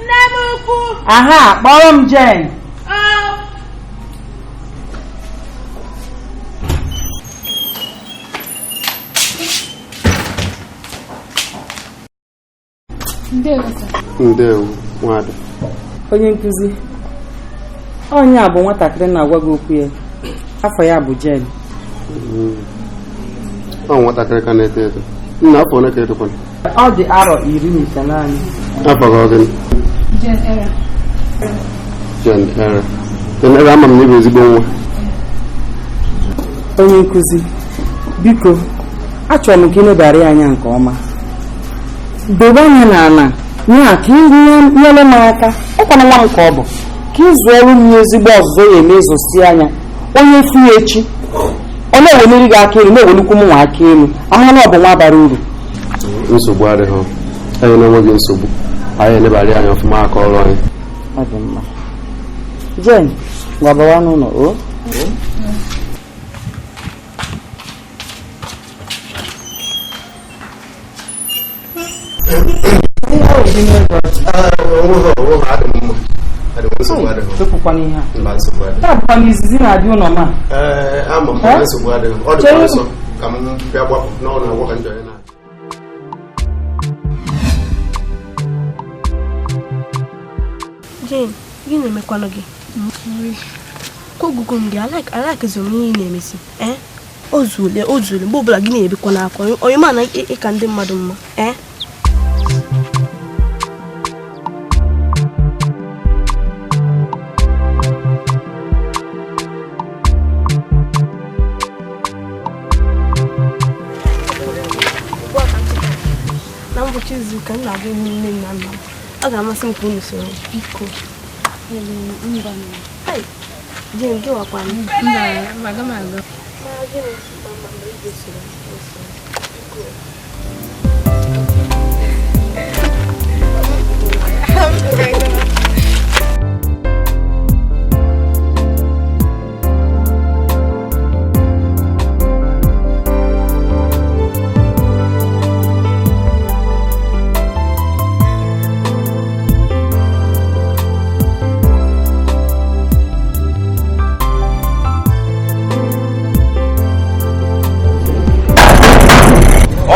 Nne m ukwu! Aha, kpọrọ m Jane. Ndewo, nwada. Onye nkuzi, onye a bụ nwatakịrị na-agwa gị okwu ya. Afọ ya bụ Jane. Ọ nwatakịrị ka na-eto eto. Nna afọ ole ka etokwana? Ọ dị arọ 19. Afọ gị ọ gịnị? Jane Era. Jane Era, ama m na ị bụ ezigbo nwa. Onye nkuzi, biko, achọrọ m ka ị lebara ya anya nke ọma. Dobe anya n'ala ya ka ị nyere m aka. Ọkwana nwa m ka ọ bụ ka ị zụọrụ m ya ezigbo ọzụzụ ya eme ịzụsi anya. Onye fu ya echi ọ na-eweliri gị aka elu, na-ewelikwu m nwa aka elu. Ahụ na ọ bụ nwa bara uru. Nsogbu adịghị, anyị na-enweghị nsogbu. Anyị elebara anya ọfụma aka ọrụ anyị. Ọ dị mma. Jane, gwabawa n'ụlọ o. Taa bụkwa n'izizi na-adị ụlọ ma. Jane, gịnị na-emekwanụ gị? Kwa ogugo m gị, alakịzụ m ihe ị na-emesi. O zuole, mgbe ọbụla gị na-ebikwa n'akwa, onye ma na ịka ndị mmadụ mma. Na ngwụcha izu ụka m na-aga ịhụ nne na nna m. Ọ ga-amasị m ka unu soro biko. Jane, gị wakwa m.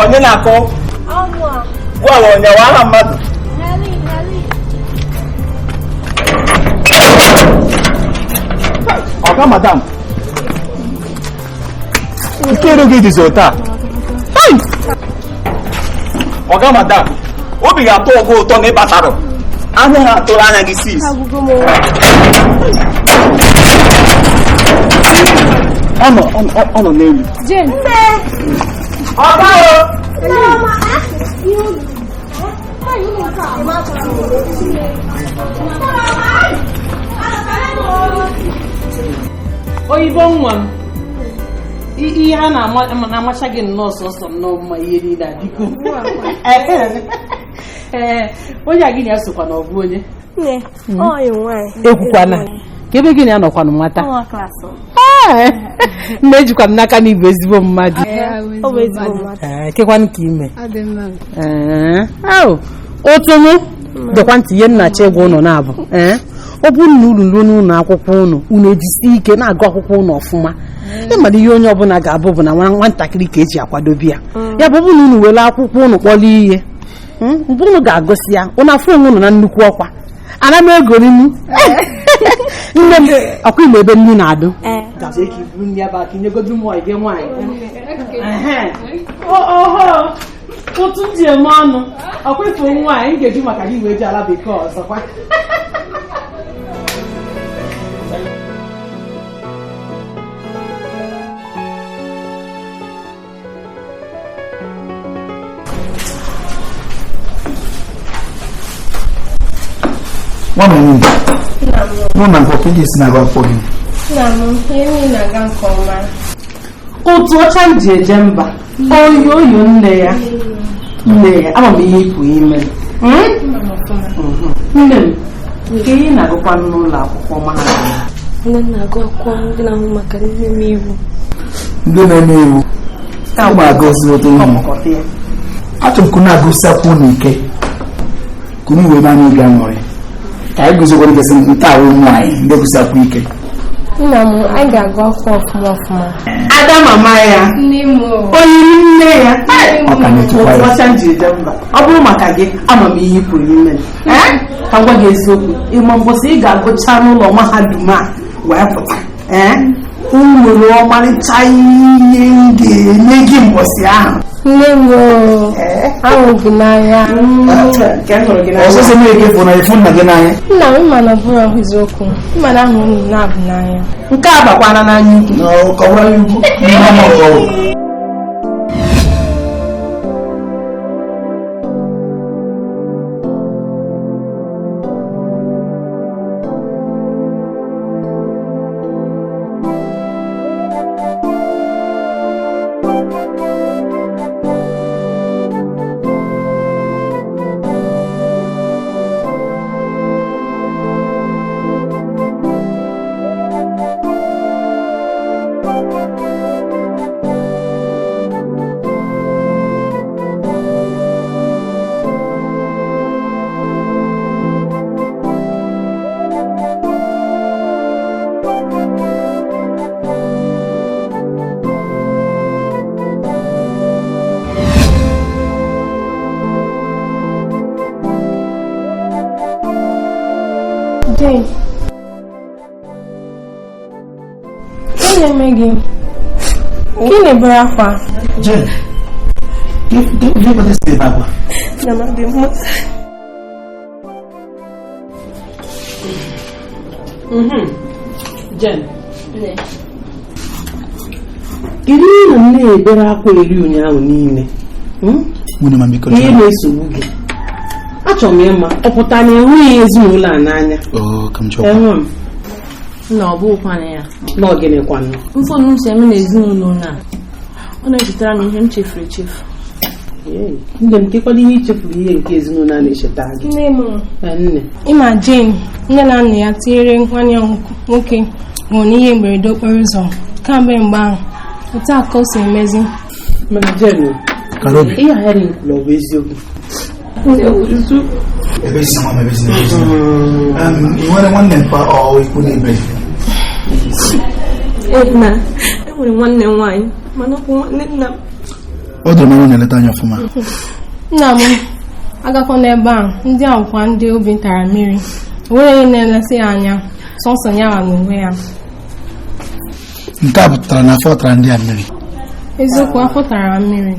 Onye na-akọ? Gwa onye wara mmadụ. Ọga madam, nke elu gị dịzi taa. Ọga madam, obi ga-atọ ọgụ ụtọ na ịbatara. Anya ha atụrụ anya gị sis. Ọ nọ n'elu. Ọga o! Oyibo nwa m, ihe a na-amacha gị nnọọ sọsọ nnọọ mma ihe niile a biko. Ee, onye a gị na ya sokwa na ọ bụ onye? Ekwukwana ka ebe gị na ya nọkwanụ nwata. Nne, ejikwa m n'aka na ịbụ ezigbo mmadụ. Kekwanụ ka ime. Otu mụ Gekwa ntị ihe nna chi gwa ụnụ na-abụ ee ọ bụrụ na unu ruo n'ụlọ akwụkwọ ụnụ unu ejisi ike na-agụ akwụkwọ ụnụ ọfụma. Ịmara ihe onye ọbụla ga-abụ bụ na nwatakịrị ka eji akwadobe ya. Ya bụ ọ bụrụ na unu were akwụkwọ ụnụ kpọrọ ihe, mgbe unu ga-agụsị ya ụnụ afụ onwe unu na nnukwu ọkwa. Ana m egorinu nne m ọkwa ime ebe nnu na-adụ. Otu m ji eme ọnụ ọkwa ifo nwaanyị m ga-eji maka gị wee ji ala bekee ọzọkwa. Nwa m nụ na nke gị si na-agụ akwụkwọ gị. Nna m, ihe niile na-aga nke ọma. Otu ọcha m ji eje mba oyo oyo nne ya ama m ihe ikwu ime. Nne m, nke ihe na-agụkwa n'ụlọ akwụkwọ mahadum? Nne m na-agụ akwụkwọ ndị na-ahụ maka ndị na-eme iwu. Ndị na-eme iwu ụmụ otu ihe. Achọrọ m ka unu agụsị akwụkwọ n'ike ka unu wee maa n'oge aṅụrị ka anyị guzokwara gasị nke ahụ nwaanyị ndị gụsị akwụkwọ ike. Nna m, anyị ga-agụ akwụkwọ ọfụma ọfụma. Ada mama ya oyiri nne ya ọ bụrụ maka gị ama m ihe ị pụrụ ime. Ka m gwa gị eziokwu, ịma mbọsị ị ga-agụcha n'ụlọ mahadum a wee pụta o nwere ọmarịcha ihe m ga-enye gị mbọsị ahụ. Nne m, ahụ gị n'anya. Ọsọsọ na-eke fụ na ịfụ nna gị n'anya. Nna m, ịma na ọ bụrụ eziokwu, ịma na ahụ unu na-abụ n'anya. Nke a bakwana n'anya ukwu. Jane, gịnị na-eme gị? Gịnị na-ebere akwa? Jane, gịnị kpatara isi ebe akwa? Nna m dị mma. Jane, kedu ihe na m na-ebere akwa eri ụnyaahụ niile? Ihe na-esogbu gị? Achọrọ m ịma, ọ pụta na enweghị ezinụlọ a n'anya? Nna, ọ bụghịkwana ya. Na ọ gịnịkwanụ? Mfọdụ m si eme n'ezinụlọ na ọ na-echetara m ihe m chefuru echefu. Nne m, kekwado ihe ichefuru ihe nke ezinụlọ a na-echeta gị? Nne m, Nne ịma Jane, nne na nna ya tinyere nwanne ya nwoke nwụrụ n'ihe mberede okporo ụzọ kamgbe mgbe ahụ. Otu a ka o si emezi. Mana Jane, ihe a ya na-ekwuru ọ bụ eziokwu? Ị nwere nwanne mpa ọ ikwu n'ibe? Na enwere nwanne m nwaanyị mana ọ bụ nwanne nna m. O doro m anya na-eleta anya ọfụma. Nna m, agakwa n'ebe a, ndị ahụ kwa ndị obi tara mmiri. O nweghị onye na-elesi ya anya, sọnsọ ya nwa n'onwe ya. Nke a pụtara na afọ tara ndị a mmiri. Eziokwu, afọ tara mmiri.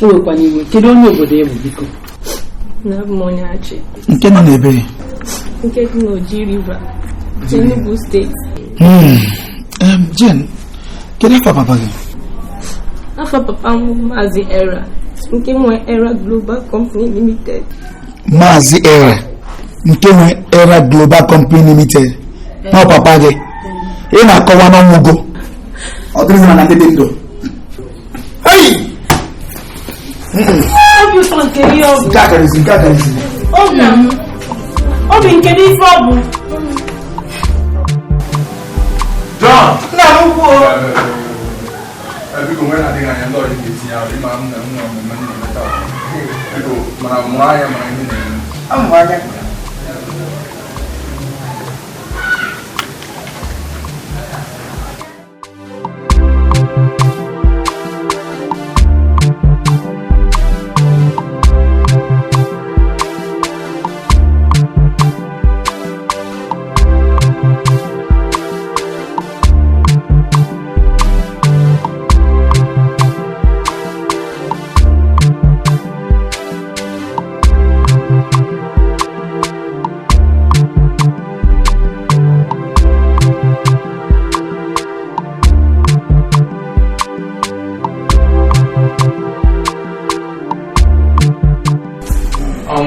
O nwekwana iwe, kedu onye obodo ya bụ biko? Na abụ m onye Achị. Nke nọ n'ebe? Nke dị n'Oji River, Enugu steeti. Jane, kedu afọ papa gị? Afọ papa m bụ Maazị Era, nke nwe Era Global Company Limited. Maazị Era, nke nwe Era Global Company Limited. Na papa gị, ị na-akọwa n'ọnwụgo. Ọ dịrịzị na ndị dị ndụ. Obi ụtọ nke ihe ọ bụ. Nke a karịzị, nke a karịzị. Obi nke n'ife ọ bụ. John! Nna m ukwu o. Biko nwere na-adịghị anya ndị ọrụ ga-etinye ahụ ịma m na m nwere mmemme m na-eme taa. Biko mara mụrụ anya mara ihe na-eme. Amụ anya.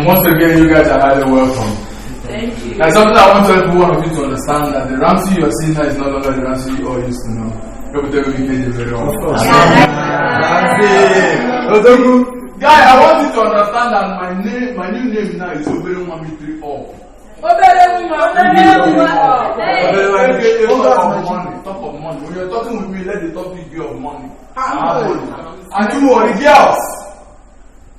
Once again, you guys are highly welcome. Thank you. There's something I want every one of you to understand, that the Ramsey you are seeing now is no longer the Ramsey you all used to know. Of course. Ramsey! Guy, I want you to understand that my new name now is Obere Nwa All. Obere Nwa. Talk of money. Talk of money. When you're talking with me, let the topic be of money. And you are the girls.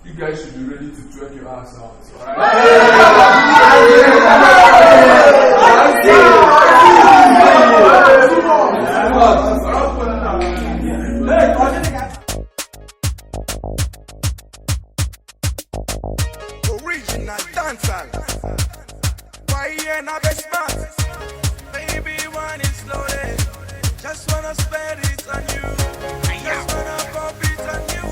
You guys should be ready to twerk your ass out. Alright? Original dancer. Why you not best man? Baby, one is loaded. Just wanna spend it on you. Just wanna pop it on you.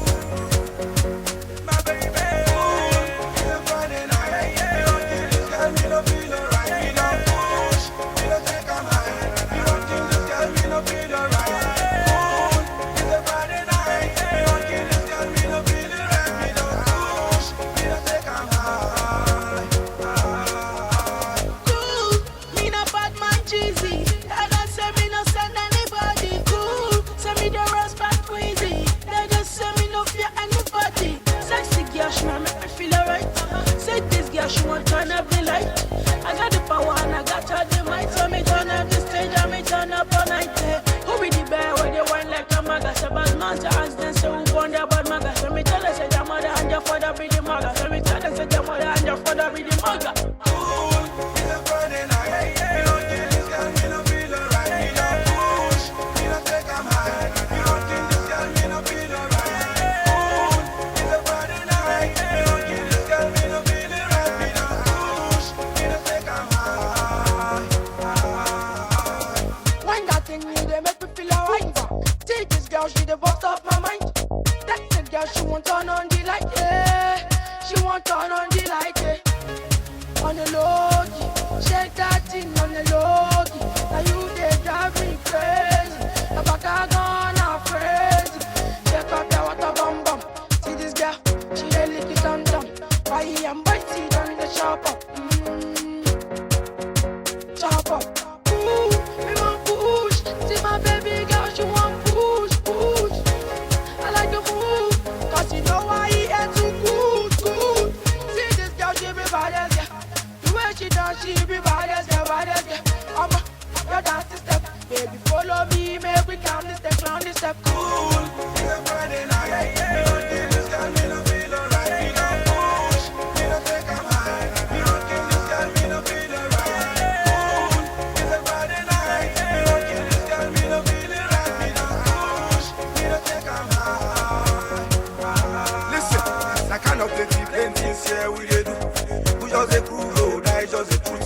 She want turn up the light. I got the power and I got all the might. So me turn up the stage and me turn up all night. Who be the bear where they wine like a maga? So bad man to ask them, so who born the bad maga? So me tell her say your mother and your father be the maga. So me tell her say your mother and your father be the maga. Cool, it's a Friday night. You don't kill this girl, me no feel alright. You don't push, me no take a high. You don't kill this girl, me no feel alright. Cool, it's a Friday night. You don't kill this girl, me no feel alright. She the box off my mind. That's the girl, she won't turn on the light, yeah. She won't turn on the light, yeah. On the low key, shake that thing on the low key. Now you they drive me crazy. The back I gone crazy. Shake up your water bum bum. See this girl, she a lick it dum dum. Why I'm biting on the chop up, chop up. Ooh, me want push. See my baby girl, she want push. I like the move, cause you know why he ain't too good, good. See this girl, she be badass, yeah. The way she dance, she be badass, yeah, badass, yeah. I'm a, your dance step, baby, follow me, make we count the step, round the step. Cool, it's a Friday night. You don't kill this girl, me no feel alright. You don't push, me no take a high. You don't kill this girl, me no feel alright. Cool, it's a Friday night. You don't kill this girl, me no feel alright. Me don't push, me no take a high. Listen, I kind of plenty things here we dey do. We just a crew, oh, that is just the truth.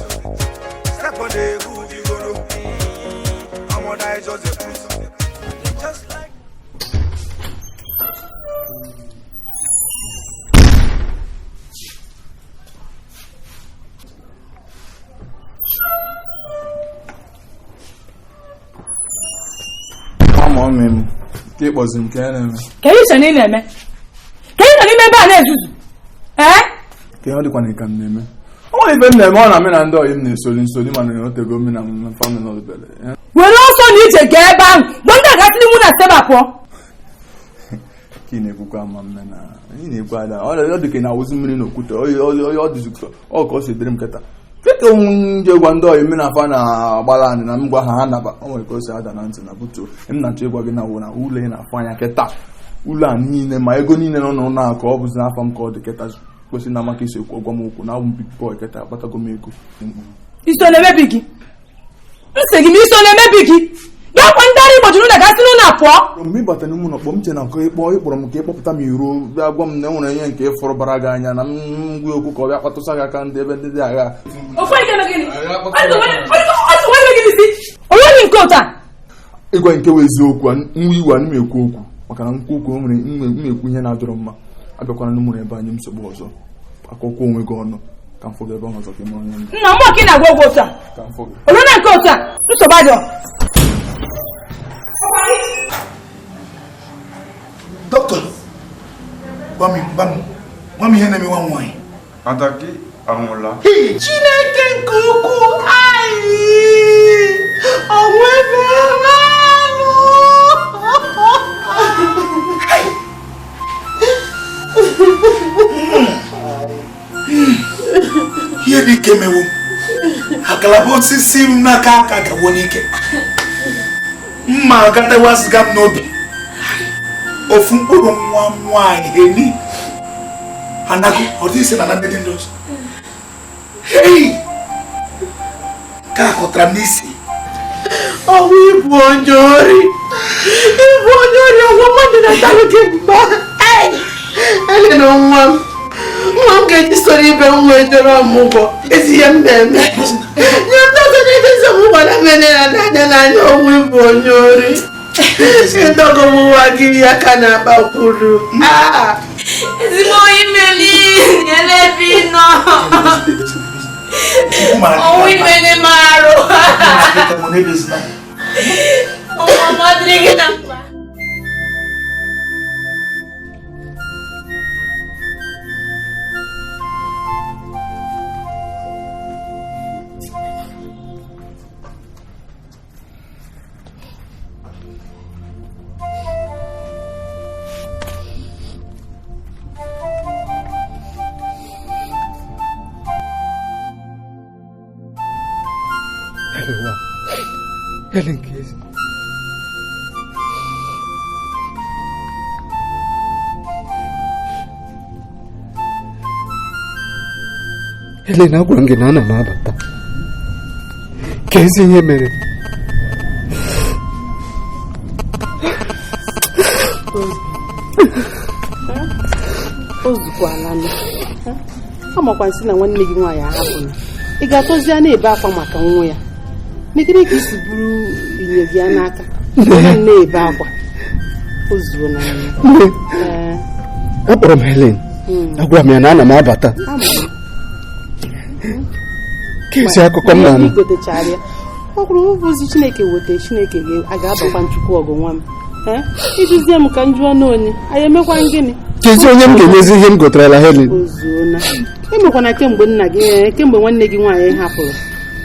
Step on the groove, you go know. I'm on that is just the truth. Just like. Come on, man. Keep us in care, man. Can you say name, man? Can you name ebe a na-ezuzu? Eh? Ka ọ dịkwa na ka m na-eme. Ọ nwere ibe m na-eme ọ na m na ndị ọyị m na-esoli nsoli mana na otego m na m family ọdịbele. Were ọsọ na ije gaa ebe ahụ mgbe ndị agasịrị mụ na Seba pụọ. Ka ị na-ekwukwa ama mme na ị na-ekwu ada ọ dị ka ị na-awụzi mmiri n'okwute ọ dịzi ọ ka ọ si dịrị m kịta. Kịta nje gwa ndị ọyị m na afa na-agbara anyị na m gwa ha ha naba o nwere ka o si ada na ntị na butuo m na-achọ ịgwa gị na wụ na ụlọ ị na-afụ anya kịta ụlọ a niile ma ego niile nọ n'ụlọ akụ ọ bụzi n'afọ m ka ọ dị kịta Kwesịrị na amaka isi ekwu ọgwa m okwu na awụ m big boy kịta akpatago m ego. Iso na-emebi gị. Nsị gị ma iso na-emebi gị. Gakwa ndị ara Igbo juru na gasị n'ụlọ pụọ. Mgbe ị batara n'ime ụlọ kpọọ m che na nke ịkpọ ịkpọrọ m ka ịkpọpụta m iro bịa gwa m na enwere ihe nke ịfụrụ bara gị anya na m gwa okwu ka ọ bịa kpatụsa gị aka ndị ebe ndị dị agha. Ịgwa nke wụ eziokwu nwa iwe ana m ekwu okwu maka na nkwu okwu nwere m ekwu ihe na-adọrọ mma abịakwana n'ụmụrụ ebe anyị nsogbu ọzọ akụkọ onwe gị ọnụ ka m fụ gị ebe ọzọ ka ị mara onye nna m ka ị na-agwa okwu otu a ka m fụ gị onye na nke otu a nsogbu adịọ. Dọkịta, gwa m ihe na-eme nwa m nwaanyị. Ada gị anwụla. Chineke nke ukwuu anyị ọnwụ ebe alụ. Ihe dị ike mewo akalaba osisi m n'aka aka gawo n'ike mma agatawasịga m n'obi ofu mkpụrụ nwa m nwaanyị eni anago ọ dị ise na na ndị ndị ọzọ. Hei! Ka akụtara m n'isi. Ọnwụ ịbụ onye ori. Ịbụ onye ori ọgwụ mmadụ na-atalụ gị mgba. Ele na nwa m. Nwa m ga-eji soro ibe m wee jere ọmụgwọ. Ezi ihe m na-eme. Nye ndị ọzọ na-edozi ọmụgwọ na mmene ya n'anya n'anya ọnwụ ịbụ onye ori. Ndọgọ m nwa gị ya ka na-akpakwuru. Ezigbo imeli nyere ebe ị nọ. Ọnwụ imeli m arụ. Ọnwụ ọma dịrị gị na mkpa. Helen Casey. Helen, agwara m gị na ana m abata. Ka ezi ihe mere. O zukwala m. Amakwa nsị na nwanne gị nwaanyị ahapụla. Ị ga-atọzi ya na-ebe akwa maka nwa ya. Megide ka isi buru inye gị ya n'aka na-ebe akwa o zuo na akpọrọ m Helen, agwara m ya na ana m abata. Ka esi akụkọ m na-anụ gotechara ya ọ kwuru ụbụzi Chineke weta Chineke a ga-abakwa nchukwu ọgụ nwa m. Iduzie m ka m jụọ n'onye anyị emekwa gịnị? Kezi onye m ga-emezi ihe m goterela Helen. O zuo na emekwana kemgbe nna gị kemgbe nwanne gị nwaanyị hapụrụ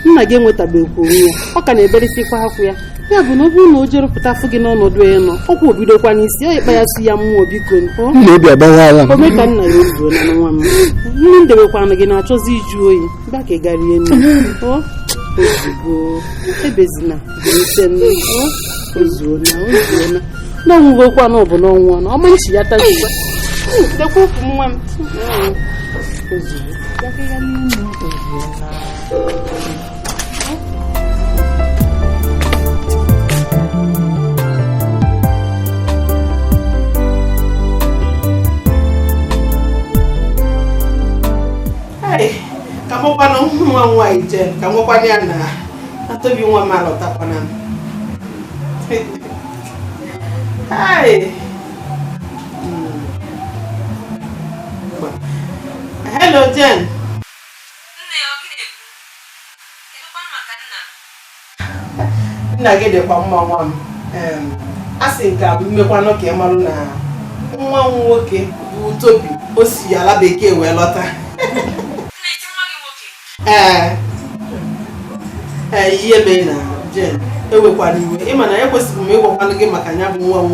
nna gị enwetabekwu onwe ya ọ ka na-eberesikwa akwụ ya ya bụ na ọ bụrụ na o jerụpụta afọ gị n'ọnọdụ ya nọ ọkwa obidokwa n'isi ọ ịkpa ya si ya mmụọ biko ome ka nna ya ozuo na nwa m nri ndebekwanụ gị na-achọzi iju oyi bịa ka ị ga rie nri ozugbo ebezina nne ozuo na ozuo na ọnwụgokwa na ọ bụ n'ọnwụ na ọma nchi ya tazikwa dekwa ụkwụ nwa m ozugbo bịa ka ị ga rie nri ozuo na. Ka mụkwanụ nwa m nwaanyị jee ka nwekwana ya na Tobi nwa m alọtakwana m. Hello Jen. Nna gị dịkwa mma nwa m. A sị nke a bụ mmekwanụ ka ị marụ na nwa m nwoke bụ Tobi o si ala bekee wee lọta. Ee, ihe mere na Jen ewekwana iwe ịma na ekwesịrị m ịgwakwanụ gị maka ya bụ nwa m